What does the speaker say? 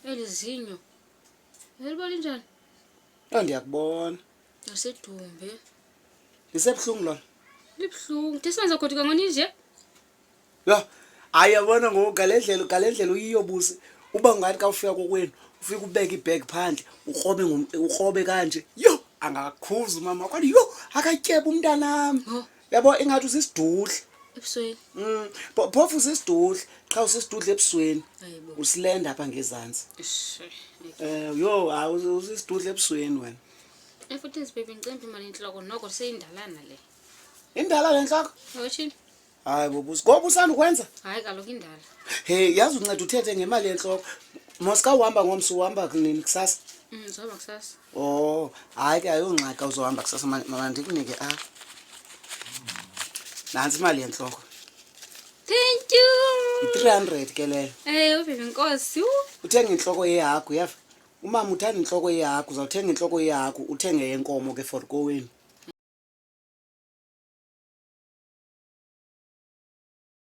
Eli zinyo. Eliba linjani? Yho ndiyakubona. Nasedumbe. Lisebuhlungu lona. Libuhlungu. Ndisenza goduka ngoninje? Yho, hayi yabona ngoku ngale ndlela ngale ndlela uyiyo busi. Uba ungathi xa ufika kokwenu ufike ubeke ibhegi phandle ukrobe ukrobe kanje. Yho, angakhuza umama kodwa yho akatyeba umntanam. Yabo ingathi usisidudla. Ebusweni. Phofu usisidudla, qha usisidudla ebusweni. Usilenda apha ngezantsi. Yho, hayi usisidudla ebusweni wena. Futhi baby ngicimbi imali intloko noko seyindalana le. Indala le ntloko? Yotshini. Hayi bobusi, ngoba usandukwenza? Hayi kaloku indala. Hey, yazi unceda uthethe ngemali yentloko. Mos xa uhamba ngomso uhamba nini kusasa? Ndizohamba kusasa. Oh, hayi ke ayongxaki xa uzohamba kusasa mama ndikunike apha. Nantsi imali yentloko. Thank you. Yi-300 ke leyo. Ewe baby nkosi. Uthenga intloko yehagu yeva. Umama uthanda intloko yehagu, uzawuthenga intloko yehagu, uthenge yenkomo ke for kowenu.